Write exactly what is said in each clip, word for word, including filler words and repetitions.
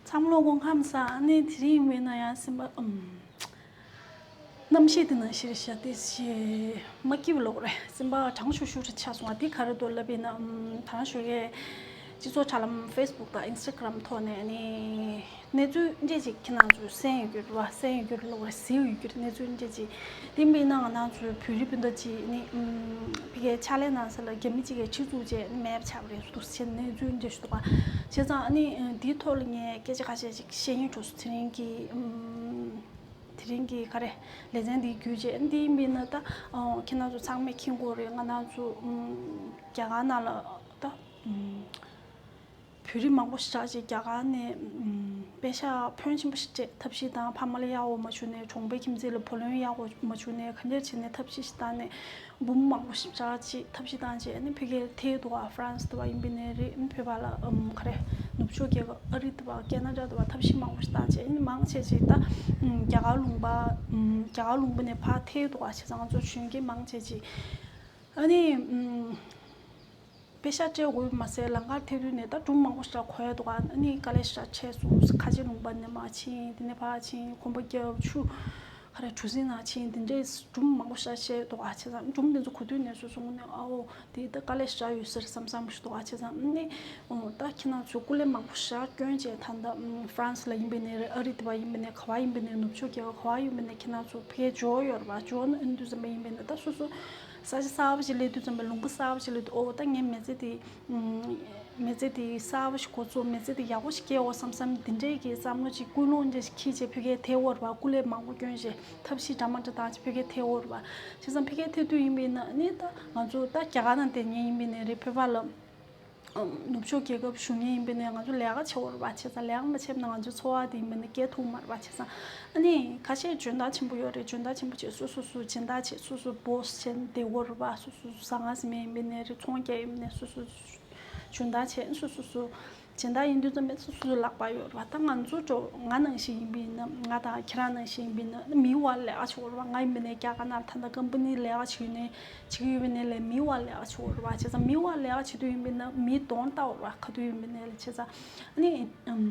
བསམ་བློ་སྒོམ་ཁམས་ས་ཨ་ནི་དེ་རིང་ཡིན་ན་ཡང་སེམས་པ་ཨུམ། གནམ་གཤིས་དེ་ནང་བཞིན་རེད་ཤག་དེ་ཞེས་མ་སྐྱིད་པ་ལོག་རེད། སེམས་པ་གྲང་ཤུར་ཤུར་ཆགས་སོང་བ་དེ་ག་རེ་འདུག་ལབ་པ་ཡིན་ན། ཨུམ། ད་རང་ཞོགས་ཀས་སྤྱི་ཚོགས་དྲ་ལམ་ཕེ་སི་བུག་དང་ཨིན་སི་ཊ་གྷ་རམ་ཐོག་ནས་ནི་གནས་ཚུལ་འདྲ་ཅིག་ཁྱེད་རང་ཚོས་གསན་ཡོད་རྒྱུ་རེད་བ། གསན་ཡོད་རྒྱུ་རེད་ལབ་དགོས་རེད། གཟིགས་ཡོད་རྒྱུ་རེད། གནས་ཚུལ་འདྲ་ཅིག་དེ་ཡིན་པ་ཡིན་ན་ང་རང་ཚོའི་བོད་རིགས་སྤུན་ཟླ་ཅིག་ནི་ཨུམ། ཕ་གིའི་ཕྱག་ལས་གནང་ས་ལ་རྒྱ་མི་གཅིག་གིས་ཁྲི་བཙུགས་བྱས་མེད་པ་ཆགས་པ་རེད་འདུག་ཟེར་གནས་ཚུལ་འདྲ་ཞིག་འདུག་ག་བྱས་ཙང་ཨ་ནི་ཨུམ། དེའི་ཐོག་ལ་ངས་སྐད་ཆ་ཁ་ཤས་ཅིག་བཤད་སྙིང་བྲོ་སོང་། དེ་རིང་གི་ཨུམ། དེ་རིང་གི་ག་རེ་ལེ་ཚན་འདི་བརྒྱུད་རྗེས་འདི་ཡིན་པ་ཡིན་ན་ད་ཨོ་ཁྱེད་རང་ཚོ་ཚང་མས་མཁྱེན་གྱི་ཡོད་རེད། ང་རང་ཚོ་ཨུམ། རྒྱ་གར་ནང་ལ་ད་ཨུམ། བོད་རིགས་མང་པོ་ཞེ་དྲག་ཅིག་རྒྱ་གར་ནས་ཨུམ། པེ་ཤག་ཕོན་ཆེན་པོ་ཞིག་སྤྲད། ཐབས་ཤེས་དང་ཕ་མ་ལ་གཡར་དགོས་མ་བྱུང་ནས། གྲོང་པའི་ཁྱིམ་མཚེས་ལ་བུ་ལོན་གཡར་དགོས་མ་བྱུང་ནས། ག་འདྲ་བྱས་ནས་ཐབས་ཤེས་ཤིག་བཏང་ནས། འབུམ་མང་པོ་ཞིག་བཅག་ཅིག་ཐབས་ཤེས་བཏང་བྱས་ནི་ཕ་གིར་ཐེབས་འདུག་ག་ཧྥ་རན་སི་དུ་བ་ཡིན་པ་ནས་རེད། ཨ་ནི་བོད་པ་ལ་ཨམ་ག་རེ་ནུབ་ཕྱོགས་རྒྱལ་ཁབ་ཨ་རི་དུ་བ་ཁེ་ན་ཌ་དུ་བ་ཐབས་ཤེས་མང་པོ་ཞིག་བཏང་བྱས་ནི་མང་ཆེ་ཅིག་ད་ཨམ་རྒྱ་གར་ལུང་པ་ཨམ་རྒྱ་གར་ལུང་པ་ནས་ཕར་ཐེབས་འདུག་ག་བྱས་ཙང་ང་ཚོ་གཞོན་སྐྱེས་མང་ཆེ་ཅིག་ཨ་ནི་ཨམ། པེ་ཤག་སྤྲད་དགོས་མ་ཟད་ལམ་ཁར་ཐེབས་དུས་ནས་ད་སྒྲུང་མང་པོ་ཞིག་གོ་ཡ་འདུག་ག་ཨ་ནི་དཀའ་ལས་ཞིག་འཕྲད་སོང་། ཁ་ཆེ་ལུང་པ་ནས་མར་ཕྱིན། དེ་ནས་ཕར་ཕྱིན། གོམ་པ་བརྒྱབ། ཆུ་ག་རེ་གྲུ་གཟིངས་ནང་ཕྱིན། དེ་འདྲའི་སྒྲུང་མང་པོ་ཞིག་བཤད་འདུག་ག་བྱས་ཙང་སྒྲུང་དེ་ཚོ་གོ་དུས་ནས་སོ་སོ་ངོས་ནས་ཨའོ་དེ་ད་དཀའ་ལས་ཞིག་ཡོད་ས་རེད་བསམ་བསམ་ཞིག་འདུག་ག་བྱས་ཙང་ཨ་ནི་ཨོ་ད་ཁྱེད་རང་ཚོས་སྐུ་ལས་མང་པོ་ཞིག་བསྐྱོན་བྱས་ད་ལྟ་ཧྥ་རན་སི་ལ་ཡིན་པ་ནས་རེད། ཨ་རི་དུ་བ་ཡིན་པ་ནས་ག་བ་ཡིན་པ་ནས་ནུབ་ཕྱོགས་རྒྱལ་ཁབ་ག་བ་ཡིན་པ་ནས་ཁྱེད་རང་ཚོ་ཕ་གིར་འབྱོར་ཡོད་རེད་པ། འབྱོར་ན་ཨ་ནི་དུས་ཙམ་པ་ཡིན་པ་ནས་ད་སོ་སོ། ས་ཆ་གསར་པ་ཞིག་སླེབས་དུས་ཙམ་པ་ལུང་པ་གསར་པ་ཞིག་སླེབས་དུས་ཨོ་ད་ངའི་མི་ཚེ་དེ་མི་ཚེ་དེ་གསར་པ་ཞིག་འགོ་ཚུགས། མི་ཚེ་དེ་ཡག་པོ་ཞིག་སྐྱེལ་འོ་བསམ་བསམ་དེ་འདྲའི་གི་བསམ་བློ་ཅིག་ཀུན་སློང་འདྲ་ཞིག་འཁྱེར་བྱས་ཕ་གིར་ཐེབས་འོ་རེད་པ། སྐུ་ལས་མང་པོ་བསྐྱོན་བྱས་ཐབས་ཤེས་འདྲ་མ་འདྲ་བཏང་བྱས་ཕ་གིར་ཐེབས་འོ་རེད་པ། བྱས་ཙང་ཕ་གིར་ཐེབས་དུས་ཡིན་པ་ཡིན་ན་ནི་ད་ང་ཚོ་ད་རྒྱ་གར་ནང་བསྡད་མཁན་ཡིན་པ་ཡིན་ན་རེད། བོད་པ་ལ། ནུབ་ཕྱོགས་རྒྱལ་ཁབ་བཞུགས་མཁན་ཡིན་པ་ཡིན་ན་ང་ཚོ་ལས་ཀ་བྱེད་འོ་རེད་པ། བྱས་ཙང་ལས་ཀ་མ་བྱས་ན་ང་ཚོའི་འཚོ་བ་དེ་ཡིན་པ་ཡིན་ན་སྐྱེལ་ཐུབ་མ་རེད་པ། བྱས་ཙང་ཨ་ནི་ཁ་ཤས་འཇོན་ཐང་ཆེན་པོ་ཡོད་རེད། འཇོན་ཐང་ཆེན་པོ་བྱས་སོ་སོ་སོ་སྦྱིན་བདག་བྱས་སོ་སོ་སྦོ་སི་བྱས་ནས་བསྡད་འོ་རེད་པ། སོ་སོ་སོ་ཟ་ཁང་ཟིན་མཁན་ཡིན་པ་ཡིན་ན་རེད། ཚོང་རྒྱག་ཡིན་པ་ཡིན་ན་སོ་སོ་འཇོན་ཐང་བྱས་སོ་སོ་སོ་སྦྱིན་བདག་ཡིན་དུས་ཙམ་པས་སོ་སོ་སོ་ལག་པ་ཡོད་རེད་པ། ད་ང་ཚོ་འགྲོ་ང་ནང་བཞིན་ཡིན་པ་ཡིན་ན། ང་དང་ཁྱེད་རང་ནང་བཞིན་ཡིན་པ་ཡིན་ན་མིའི་འོག་ལས་ཀ་བྱེད་འོ་རེད་པ། ང་ཡིན་པ་ཡིན་ན་རྒྱ་གར་ནང་ད་ལྟ་ཀམ་པ་ནི་ལས་ཀ་བྱེད་ཡོད་ནས་བྱེད་ཀྱི་ཡོད་པ་ཡིན་ན་ལས་མིའི་འོག་ལས་ཀ་བྱེད་འོ་རེད་པ། བྱས་ཙང་མིའི་འོག་ལས་ཀ་བྱེད་དུས་ཡིན་པ་ཡིན་ན་མིའི་གདོང་ལྟ་འོ་རེད་པ། ག་དུས་ཡིན་པ་ཡིན་ན་ལས་བྱས་ཙང་ཨ་ནི་ཨམ།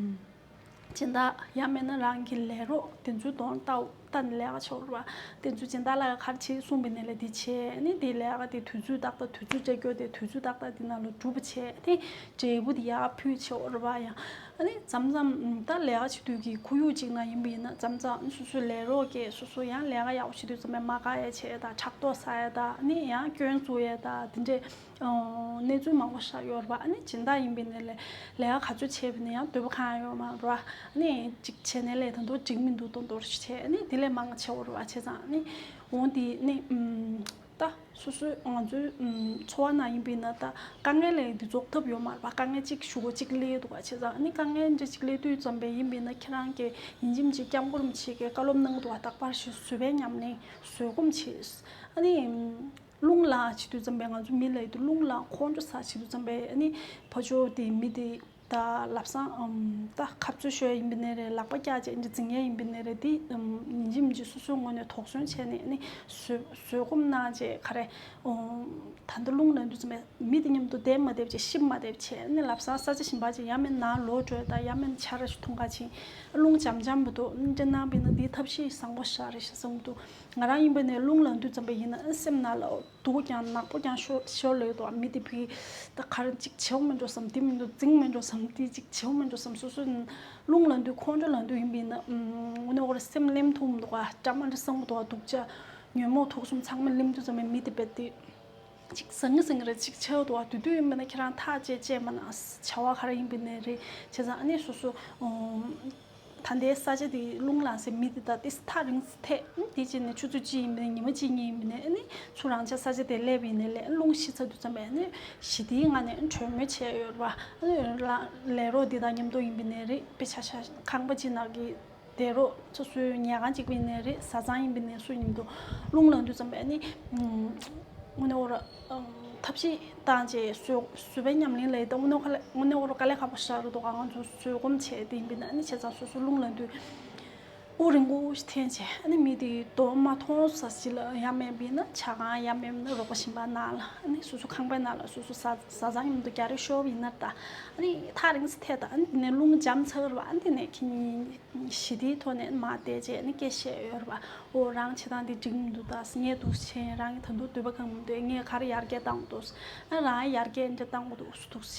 སྦྱིན་བདག་ཡང་མིན་ན་རང་གི་ལས་རོགས་དེ་ཚོའི་གདོང་ལྟ་ལྟ་ནས་ལས་ཀ་བྱེད་འོ་རེད་པ། དེ་ཚོ་སྦྱིན་བདག་ལགས་ཀྱིས་ག་རེ་བྱེད་གསུངས་པ་ཡིན་ན་ལས་དེ་བྱེད། ཨ་ནི་དེ་ལས་ཀ་དེ་དུས་ཚོད་ཏག་ཏག་དུས་ཚོད་སྤྲད་རྒྱུ་དེ་དུས་ཚོད་ཏག་ཏག་དེ་ནང་ལ་འགྲུབ་པ་བྱེད། དེ་འབྲས་བུ་དེ་ཡར་ཕུལ་བྱེད་འོ་རེད་པ། ཡང་ཨ་ནི་མཚམས་མཚམས་ད་ལས་ཀ་བྱེད་དུས་ཀྱི་ཁོར་ཡུག་ཅིག་ནང་ཡིན་པ་ཡིན་ན་མཚམས་མཚམས་སོ་སོའི་ལས་རོགས་ཀྱིས་སོ་སོ་ཡང་ལས་ཀ་ཡག་པོ་བྱེད་དུས་ཙམ་པས་མ་དགའ་ཡ་བྱེད་ཡ་དང་ཕྲག་དོག་ཟ་ཡ་དང་ཨ་ནི་ཡང་སྐྱོན་འཛུགས་ཡ་དང་དེ་འདྲས། ཨོ། གནས་ཚུལ་མང་པོ་ཞིག་ཡོད་རེད་པ། ཨ་ནི་སྦྱིན་བདག་ཡིན་པ་ཡིན་ན་ལས་ལས་ཀ་ག་ཚོད་བྱས་པ་ཡིན་ན་ཡང་འདོད་པ་གང་ཡང་ཡོད་མ་རེད་པ། ཨ་ནི་གཅིག་བྱས་ནས་ལས་ད་དུང་འགྲིག་མི་འདུག་མདོག་མདོག་ཞིག་བྱས། ཨ་ནི་དེ་ལས་མང་བྱེད་འོ་རེད་པ། བྱས་ཙང་ཨ་ནི་འོ་དེ་ནི་ཨམ། ད་སོ་སོའི་ང་ཚོའི་ཨམ། འཚོ་བ་ནང་ཡིན་པ་ཡིན་ན་ད་དཀའ་ངལ་ལས་དེ་རྫོགས་ཐབས་ཡོད་མ་རེད་པ། དཀའ་ངལ་གཅིག་ཞུ་གོ་གཅིག་སླེབས་འདུག་པ། བྱས་ཙང་ཨ་ནི་དཀའ་ངལ་འདྲ་གཅིག་སླེབས་དུས་ཙམ་པས་ཡིན་པ་ཡིན་ན་ཁྱེད་རང་གིས་ཡིན་གཅིག་མིན་གཅིག་སྐྱབས་མགོན་རིན་པོ་ཆེ་གིས་བཀའ་སློབ་གནང་འདུག་པ། རྟག་པར་བཟོད་པའི་ཉམས་ལེན་བཟོད་སྒོམ་བྱེད། ཨ་ནི། རླུང་ལངས་བྱེད་དུས་ཙམ་པས་ང་ཚོ་མི་ལ་ཡོད་དུས་རླུང་ལངས་ཁོང་ཁྲོ་ཟ་བྱེད་དུས་ཙམ་པས་ཨ་ནི་ཕར་ཕྱོགས་དེ་མི་དེ་ད་ལབ་སང་ཨམ་ད་ཁ་རྩོད་ཤོར་ཡ་ཡིན་པ་ནས་རེད། ལག་པ་བཀྱག་བྱས་འདི་འཛིང་ཡ་ཡིན་པ་ནས་རེད། དེ་ཨམ་ཡིན་གཅིག་མིན་གཅིག་སོ་སོའི་ངོས་ནས་དོགས་ཟོན་བྱས་ནས་ཨ་ནི་བཟོད་བཟོད་སྒོམ་གནང་བྱས་ག་རེ་ཨོ་ད་ལྟ་རླུང་ལངས་དུས་ཙམ་པས་མི་དེ་མཉམ་དུ་བསྡད་མ་བསྡད་བྱས་ཤི་མ་བསྡད་བྱས་ཨ་ནི་ལབ་སང་ས་ཆ་གཞན་པ་ཅིག་ཡང་མིན་ན་ལོག་འགྲོ་ཡ་ད་ཡང་མིན་ཆ་ར་ཞིག་འཐུང་ག་ཕྱིན་རླུང་འཇམ་འཇམ་པོ་འདུག་འདི་གནང་བ་ཡིན་ན་འདི་ཐབས་ཤེས་བཟང་པོ་ཞིག་རེད་ཞེས་བསམ་གྱི་འདུག་ང་རང་ཡིན་པ་ནས་རླུང་ལངས་དུས་ཙམ་པ་ཡིན་ན་སེམས་ནང་ལ་སྡུག་ཀྱང་ནག་པོ་ཀྱང་ཤོར་ཤོར་ལོས་དོ། མི་དེ་བུས་ད་ག་རེ་ཅིག་བྱེད་མི་འགྲོ་བསམ། དེ་མི་འདུག་འཛིང་མི་འགྲོ་བསམ། དེ་ཅིག་བྱེད་མི་འགྲོ་བསམ། སོ་སོ་རླུང་ལངས་དུས་ཁོང་ཁྲོ་ལངས་དུས་ཡིན་པ་ཡིན་ན་དངོས་གནས་ཁོ་རང་སེམས་ལེམ་ཐུབ་མི་འདུག་ག་འདྲ་མ་འདྲ་བསམ་གི་འདུག་ག་སྡུག་ཅག་ཉོན་མོངས་དུག་གསུམ་ཚང་མ་ལེམ་དུས་ཙམ་པ་མི་དེ་རྦད་དེ་ཅིག་ཟང་ངེ་ཟིང་ངེ་རེད། ཅིག་ཆེ་བ་འདུག་ག་དེ་དུས་ཡིན་པ་ན་ཁྱེད་རང་ཐག་བཅད་བཅད་མ་གནང་། བྱ་བ་ག་རེ་ཡིན་པ་ནས་རེད། བྱས་ཙང་ཨ་ནི་སོ་སོ་ད་ལྟའི་ས་ཆ་དེ་རླུང་ལངས་སའི་མི་དེ་དང་དེ་ཐག་རིང་ཙམ་ཐད། དེ་བྱས་ནས་ཆུ་ཚོད་གཅིག་ཡིན་པ་ནས་ཉི་མ་གཅིག་གཉིས་ཡིན་པ་ནས་ཨ་ནི་ཚུར་རང་ཅག་ས་ཆ་དེ་སླེབས་པ་ཡིན་ནའི་ལས་རླུང་ཞི་ཚར་དུས་ཙམ་པས་ཨ་ནི་ཞི་བདེའི་ངང་ནས་གྲོས་མོལ་བྱས་ཡོད་རེད་པ། ཨ་ནི་ལ་ལས་རོགས་དེ་དང་མཉམ་དུ་ཡིན་པ་ནས་རེད། དཔེ་ཆ་ཆ་ཁང་པ་གཅིག་ནང་གི་བསྡད་རོགས་སོ་སོའི་ཉལ་ཁང་གཅིག་པ་ཡིན་ནའི་རེད། བཟའ་ཚང་ཡིན་པ་ནའི་སུ་ཡིན་འདུག་རླུང་ལངས་དུས་ཙམ་པས་ཨ་ནི་དངོས་གནས་ཁོ་རང་ཐབས་ཤེས་བཏང་བྱས་བཟོད་བཟོད་པའི་ཉམས་ལེན་ལས་ད་དངོས་གནས་ཁ་ལ་དངོས་གནས་ཁོ་རང་དཀའ་ལས་ཁག་པོ་ཞེ་དྲག་རེད་འདུག་ག་ང་ཚོ་བཟོད་སྒོམ་བྱས་དེ་ཡིན་པ་ན་ཨ་ནི་བྱས་ཙང་སོ་སོ་རླུང་ལངས་དུས་ དབུགས་རིང་པོ་ཞིག་འཐེན་བྱས། ཨ་ནི་མི་དེ་གདོང་མ་མཐོང་ས་ཞིག་ལ་ཡ་མེད་པ་ཡིན་ན་ཇ་ཁང་ཡ་མེད་པ་ཡིན་ན་རོགས་པ་གཞན་པ་ནང་ལ། ཨ་ནི་སོ་སོ་ཁང་པའི་ནང་ལ་སོ་སོ་བཟའ་བཟའ་ཚང་མཉམ་དུ་རྒྱག་རེས་ཤོར་བ་ཡིན་ན་ད། ཨ་ནི་ཐག་རིང་ས་འཐེན་ད། ཨ་ནི་དེ་ནས་རླུང་འཇམ་ཚར་བ། ཨ་ནི་དེ་ནས་ཁྱི་ཞི་བདེའི་ཐོག་ནས་མར་བསྡད་བྱས་ཨ་ནི་སྐད་བཤད་ཡོད་རེད་པ། ཨོ་རང་བྱེད་སྟངས་འདི་འགྲིག་མི་འདུག་ད། ངས་འདུག་བྱས། རང་གིས་ད་དུང་འདོད་པ་གང་མི་འདུག་ངས་ག་རེ་ཡར་རྒྱས་བཏང་འདུག་ཨ་རང་ཡར་རྒྱས་འདྲ་བཏང་དགོས་འདུག་འདུག་བྱས་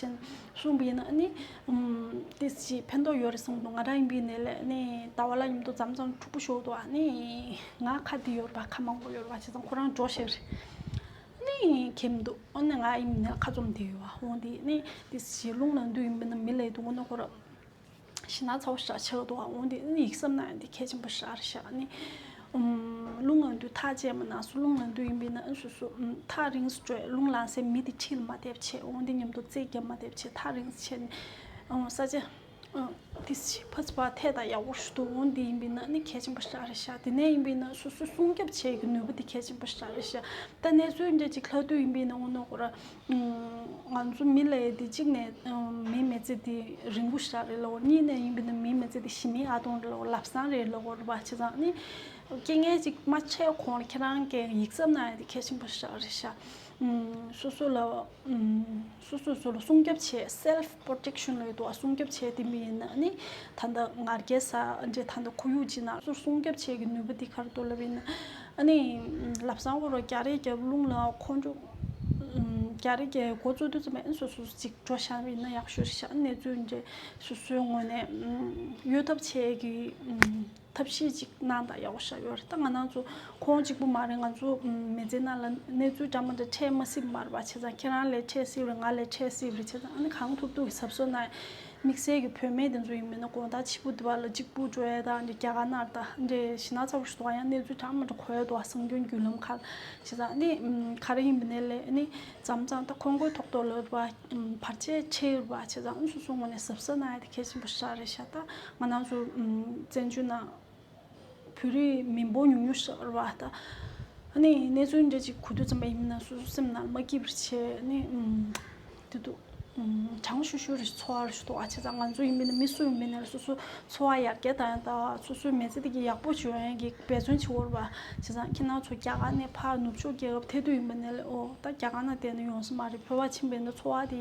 གསུངས་པ་ཡིན་ན། ཨ་ནི་ཨུམ། ཏིས་ཅིག་ཕན་ཐོགས་ཡོད་རེད་བསམ་འདུག་ང་རང་ཡིན་པའི་ནས་ལས་ནི་ཟླ་བ་ལ་མཉམ་དུ་མཚམས་མཚམས་འཁྲུག་པོ་ཤོར་འདུག་ཨ་ནི་ང་ཁ་འདི་ཡོད་རེད་པ། ཁ་མང་པོ་ཡོད་རེད་པ། བྱས་ཙང་ཁོ་རང་འགྲོ་ཤེས་རེད། ཨ་ནི་ཁེམ་འདུག་ཨ་ནི་ང་ཡིན་པའི་ནས་ཁ་བཙུམ་བསྡད་ཡོད་པ། འོ་འདི་ནི་ཏིས་ཅིག་རླུང་ལངས་དུས་ཡིན་པའི་ན་མི་ལས་འདུག་འོ་ན་ཁོ་རང་ཞེ་ན་ཚ་བོ་ཞེ་དྲག་ཆགས་འདུག་འོ་འདི་ནི་ཡིག་ཚང་ནང་འདི་གལ་ཆེན་པོ་ཞེ་དྲག་རེད་ཤག་ཨ་ནི་ཨུམ། རླུང་ལངས་དུས་ཐག་བཅད་མ་གནང་། སོ་རླུང་ལངས་དུས་ཡིན་པའི་ན་སོ་སོ་ཨུམ། ཐག་རིང་སུ་འགྲོ། རླུང་ལངས་སའི་མི་དེ་འཁྲིས་ལ་མ་བསྡད་བྱས། འོ་འདི་མཉམ་དུ་རྩེད་རྒྱབ་མ་བསྡད་བྱས། ཐག་རིང་སུ་བྱས་ནས་ཨོ་ས་ཆ་ཨོ་ཏིས་ཅིག་ཕ་ཚོ་བ་ཐད་ད་ཡག་པོ་ཞིག་འདུག་འོ་འདི་ཡིན་པའི་ན་ནི་གལ་ཆེན་པོ་ཞེ་དྲག་རེད་ཤག་དེ་ནས་ཡིན་པའི་ན་སོ་སོ་སྲུང་སྐྱོབ་བྱེད་ཀྱི་ནུས་པ་དེ་གལ་ཆེན་པོ་ཞེ་དྲག་རེད་ཤག་ད་གནས་ཚུལ་འདྲ་ཅིག་ལྷག་དུས་ཡིན་པའི་ན་འོ་ན་ཁོ་ར་ང་ཚོ་མི་ལ་ཡ་དེ་གཅིག་ནས་ཨོ་མིའི་མི་ཚེ་དེ་རིང་པོ་ཞེ་དྲག་རེད་ལབ་དགོས། གཉིས་ནས་ཡིན་པའི་ན་མིའི་མི་ཚེ་དེ་ཞི་མིའི་ཨ་སྟོང་རེད་ལབ་དགོས། ལམ་སང་རེད་ལབ་དགོས་རེད་པ། བྱས་ཙང་ནི་རྐྱེན་ངན་ཅིག་མ་འཕྲད་གོང་ལ་ཁྱེད་རང་གིས་ཡིག་ཚང་ནང་ཡ་དེ་གལ་ཆེན་པོ་ཞེ་དྲག་རེད་ཤག་ཨུམ། སོ་སོ་ལ་ཨུམ། སོ་སོ་སོ་ལ་སྲུང་སྐྱོབ་བྱེད། self protection ལབ་ཡོད་དོ། སྲུང་སྐྱོབ་བྱེད་དེ་མི་ཡིན་ན་ནི་ད་ལྟ་ང་རྒྱལ་ས་འདྲེ་ད་ལྟ་ཁོར་ཡུག་ཅིག་ནང་སོ་སྲུང་སྐྱོབ་བྱེད་ཀྱི་ནུས་པ་འདི་ག་རེ་འདུག་ལབ་ཡིན་ན། ཨ་ནི་ལམ་སང་ཁོ་ར་རྒྱག་རེས་རྒྱབ། རླུང་ལ་ཁོང་ཁྲོ་ཨུམ། རྒྱག་རེས་རྒྱབ། འགོ་བཙུགས་དུས་ཙམ་པ་ཨ་ནི་སོ་སོ་ཅིག་འགྲོ་བཞག་པ་ཡིན་ན་ཡག་ཤོས་རེད་ཤག་གནས་ཚུལ་འདྲེ་སོ་སོའི་ངོས་ནས་ཨུམ། གཡོལ་ཐབས་བྱེད་ཀྱི་ཨུམ། ཐབས་ཤེས་ཅིག་གནང་དང་ཡག་པོ་ཞེ་དྲག་ཡོད་རེད། ད་ང་རང་ཚོ་ཁོང་གཅིག་པུ་མ་རེད། ང་ཚོ་མི་ཚེ་ནང་ལ་གནས་ཚུལ་འདྲ་མི་འདྲ་འཕྲད་མ་སྲིད་པ་མ་རེད་པ། བྱས་ཙང་ཁྱེད་རང་ལ་འཕྲད་སྲིད་རེད། ང་ལ་འཕྲད་སྲིད་རེད། བྱས་ཙང་ཨ་ནི་གང་ཐུབ་ཐུབ་ཀྱིས་གཟབ་གཟབ་གནང་། དམིགས་བསལ་གྱི་བུད་མེད་དེ་ཚོ་ཡིན་པས་ན་དགོང་དག་ཕྱི་པོ་དེ་བ་ལ་གཅིག་པུ་འགྲོ་ཡ་དང་འདྲ་རྒྱ་གར་ནང་ད་འདྲ་ཞེ་ན་ཚ་པོ་ཞིག་འདུག་ཡང་གནས་ཚུལ་འདྲ་མི་འདྲ་གོ་ཡ་འདུག་སྲུང་སྐྱོབ་བརྒྱུད་ལམ་ཁག་ལ། བྱས་ཙང་ཨ་ནི་ག་རེ་ཡིན་པ་ནས་ལས་ཨ་ནི་མཚམས་མཚམས་ད་ཁོང་ཁོའི་ཐོག་ཐོག་ལ་བར་ཆད་ཆེ་ཡོད་པ། བྱས་ཙང་ཨ་ནི་སོ་སོའི་ངོས་ནས་གཟབ་གཟབ་གནང་ཡ་དེ་གལ་ཆེན་པོ་ཞེ་དྲག་རེད་ཤག་ད་ང་རང་ཚོ་བཙན་བྱོལ་ནང་བོད་རིགས་མི་འབོར་ཉུང་ཉུང་ཞིག་རེད་པ། ད་ཨ་ནི་གནས་ཚུལ་འདྲ་ཅིག་གོ་དུས་ཙམ་པ་ཡིན་ན་སོ་སོ་སེམས་ནང་མ་སྐྱིད་པ་བྱས་ནི་དེ་འདུག་གྲང་ཤུར་ཤུར་རེ་ཚོར་བ་རེ་ཞིག་འདུག་ཨ། བྱས་ཙང་ང་ཚོ་ཡིན་པས་ན་མི་སུ་ཡིན་པས་ན་སོ་སོ་འཚོ་བ་ཡར་རྒྱས་བཏང་ཡ་དང་སོ་སོའི་མི་ཚེ་དེ་གི་ཡག་པོ་བྱུང་ཡ་གི་འབད་བརྩོན་བྱེད་དགོས་རེད་པ། བྱས་ཙང་ཁྱེད་རང་ཚོ་རྒྱ་གར་ནས་ཕར་ནུབ་ཕྱོགས་རྒྱལ་ཁབ་ཐད་དུས་ཡིན་པས་ན་ལས་ཨོ་ད་རྒྱ་གར་ནང་བསྡད་ན་ཡོང་ས་མ་རེད། བོད་པ་ཕྱིན་པས་ན་འཚོ་བ་དེ་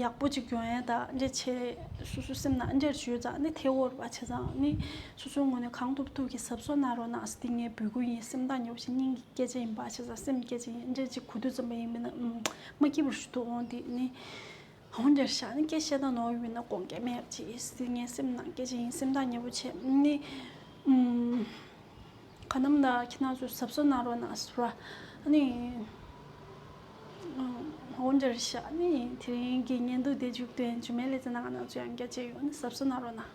ཡག་པོ་ཅིག་ཡོང་ཡ་ད་འདྲ་བྱས་སོ་སོ་སེམས་ནང་འདྲ་བྱོས་ཙང་ནི་ཐེ་བོར་བ་བྱས་ཙང་ནི་སོ་སོའི་ངོས་ནས་གང་ཐུབ་ཐུབ་ཀྱིས་གཟབ་གཟབ་གནང་རོགས་གནང་ཟེར་ཏེ་ངའི་འབོད་སྐུལ་ཡིན། སེམས་ཐག་ཉེ་པོ་ཞིག་སྙིང་གི་སྐད་ཆ་ཡིན་པ་བྱས་ཙང་སེམས་སྐད་ཆ་ཡིན། འདྲ་ཅིག་གོ་དུས་ཙམ་པ་ཡིན་མིན་ན་མ་སྐྱིད་པར་ཞུ་ཐུབ་འོང་དེ་ནི་འོང་འདྲ་བཞག་ནི་སྐད་བཤད་སྟངས་ནོར་ཡོད་མིན་ན་དགོངས་འགལ་མེད་ཅེས་ཟེར་ངའི་སེམས་ནང་སྐད་ཆ་ཡིན། སེམས་ཐག་ཉེ་པོ་བྱས་ནི། ག་ནམ་ན་ཁྱེད་རང་ཚོས་གཟབ་གཟབ་གནང་རོགས་གནང་ཟེར་བ། ཨ་ནི། འོ་འདྲ་རེད་ཤག་ཨ་ནི་དེ་རིང་གི་བརྙན་ཐུང་དེ་མཇུག་བསྡུ་ཡིན། རྗེས་མའི་ལེ་ཚན་ནང་ང་རང་ཚོ་ཡང་བསྐྱར་མཇལ་ཡོང་། ཨ་ནི་གཟབ་གཟབ་གནང་རོགས་གནང་།